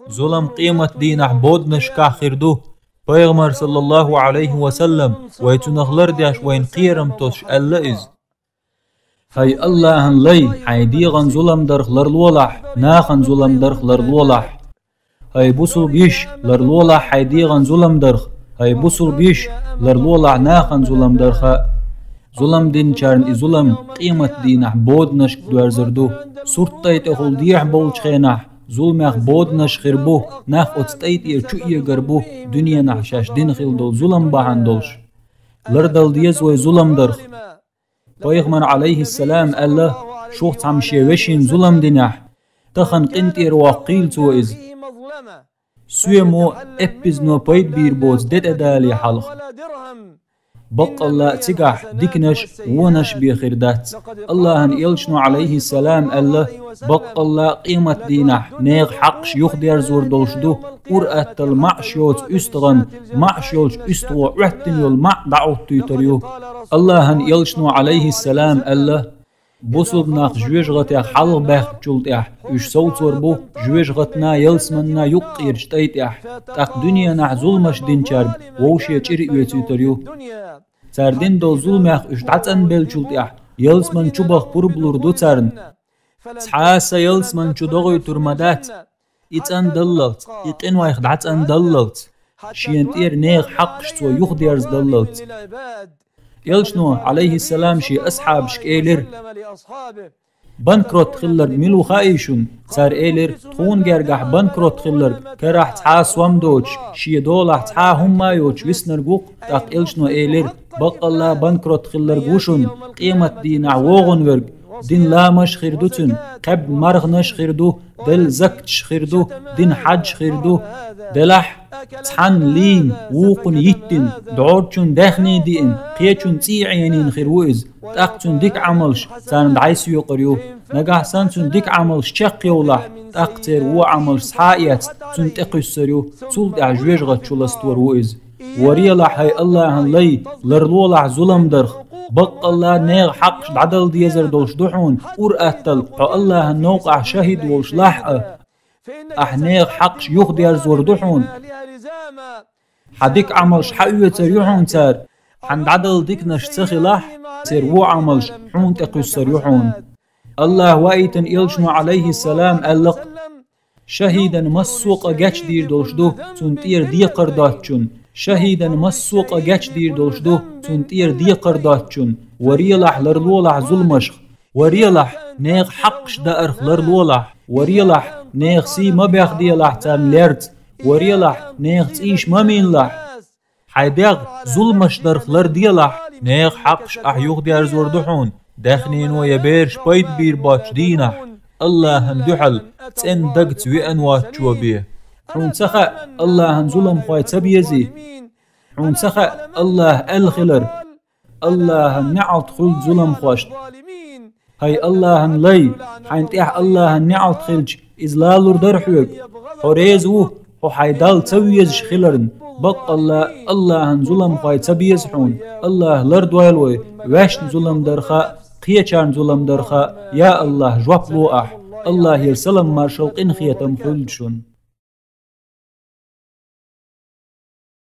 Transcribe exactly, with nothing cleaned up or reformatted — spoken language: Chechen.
Зулам къематдийнахь боданашкахь хир ду. Пайхамар, саллаллаху Ӏалайхи ва саллам, вай цунах лардеш, вайна кхерам тосуш, аьлла иза: «ХӀай Аллахьан лай, хьайн дегӀан зулам дарх ларлолахь, нахана зулам дарх ларлолахь. ХӀай бусулба йиша, ларлолахь хьайн дегӀан зулам дарх, хӀай бусулба йиша, ларлолахь нахана зулам дарха». Зулам динчарна и зулам къематдийнахь боданашка доьрзур ду. Сурт тӀай тӀехула дехьа болчу хенахь, зуламех боданаш хир бу, нах оцу тӀай тӀера чу эгар бу, дуьненахь шаьш дина хилла долу зулам бахьана долуш. Лардала деза вай зулам дарх. Пайхамар, Ӏалайхиссалам, аьлла: «Шух цхьамма шен вешина зулам динехь, тахана къинтӀера воккхийла цо иза. Соьмо, эппизно пайда бийр боцу де тӀедале хьалха. Баккъалла а цигахь диканаш, вонаш бен хир дац». Аллахьан элчано, Ӏалайхиссалам, аьлла: «Баккъалла а къематдийнахь нехан хьакъаш юхадерзор долуш ду, ур-атталла маӀаш йоцу уьстагӀан маӀаш йолчу уьстагӀо Ӏоьттина йолу маӀа дӀаӀоттуьйтур ю». Аллахьан элчано, Ӏалайхиссалам, аьлла: «Бусулба нах жоьжахатех хьалха баьхначул тӀаьхьа уьш совцор бу жоьжахатна, ялсаманна юккъерчу тӀай тӀехь, тӀаккха дуьненахь зуламаш динчаьрга вовше чӀир оьцуьйтур ю. Цара дина долу зуламех уьш дӀацӀанбеллачул тӀаьхьа ялсаман чу баха пурба лур ду царна. Цхьа а са ялсаман чу догӀуьйтур ма дац, и цӀандаллалц, и къинойх дӀацӀандаллалц, шена тӀера нехан хьакъаш цо юхадерзадаллалц». Элчано, Ӏалайхиссалам, шен асхьабашка элира: «Банкрот хилларг мила ву хаьий шуна?» Цара элира: «Тхуна гергахь банкрот хилларг карахь цхьа а сом доцуш, шен долахь цхьа а хӀумма а йоцуш виснарг ву-кх». ТӀаккха элчано элира: «Баккъалла а банкрот хилларг ву шуна къематдийнахь вогӀун верг, дина ламазаш хир ду цуьнан, кхаьбна марханаш хир ду, делла закаташ хир ду, дина хьаджаш хир ду. Делахь, цхьанна лийна, вукхунна йиттина, дӀорчунна даьхний диъна, кхечунна цӀий Ӏенийна хир ву иза. ТӀаккха цуьнан дика Ӏамалш царна дӀасаекъар ю. Нагахь санна цуьнан дика Ӏамалш чекхйовлахь, тӀаккха церан вон Ӏамалш схьа а эцна, цунна тӀекхуьссур ю. Цул тӀаьхьа жоьжахати чу ластор ву иза. Варелахь, хӀай Аллахьан лай, ларлолахь зулам дарх. Баккъалла а нехан хьакъаш дӀадала дезар долуш ду хьуна, ур-атталла хьо Аллахьан новкъахь шахӀид волуш лахь а. Ахь нехан хьакъаш юхадерзор ду хьуна. Хьан дика Ӏамалш хьаоьцур ю хьуна цара. Хьан дӀадала диканаш ца хилахь, церан вон Ӏамалш хьуна тӀекхуьссур ю хьуна». Аллахь ваийтина элчано, Ӏалайхиссалам, аьлла-кх: «ШахӀидан массо а къа гечдийр долуш ду цунна тӀера декхар доцучунна. ШахӀидан массо а къа гечдийр долуш ду цунна тӀера декхар доцучунна. Варелахь, ларлолахь зуламашх. Варелахь, нехан хьакъаш даарх ларлолахь. Варелахь, нехан сий ма бехделахь царна лерца. Варелахь, нехан цӀийш ма минлахь. Хьайн дегӀ зуламаш дарх ларделахь. Нехан хьакъаш ахь юхадерзор ду хьуна, даьхнино я бераш пайда бийр боцчу дийнахь, Аллахьан дуьхьал цӀена дагца веана воцчо бен. Хьуна ца хаьа, Аллахьан зуламхой ца безий? Хьуна ца хаьа, Аллахь аьлла хилар: „Аллахьан неӀалт хуьлда зуламхошна“? ХӀай Аллахьан лай, хьайна тӀехь Аллахьан неӀалт хилча, иза лалур дара хьоьга. Хьо реза ву хьо хьайн Далла ца везаш хиларна. Баккъалла а Аллахьан зуламхой ца беза хьуна. Аллахь лардойла вай ваьшна зулам дарха а, кхечарна зулам дарха а. Я Аллахь, жоп ло ахь. Аллахьера салам-маршалла, къинхетам хуьлда шуна.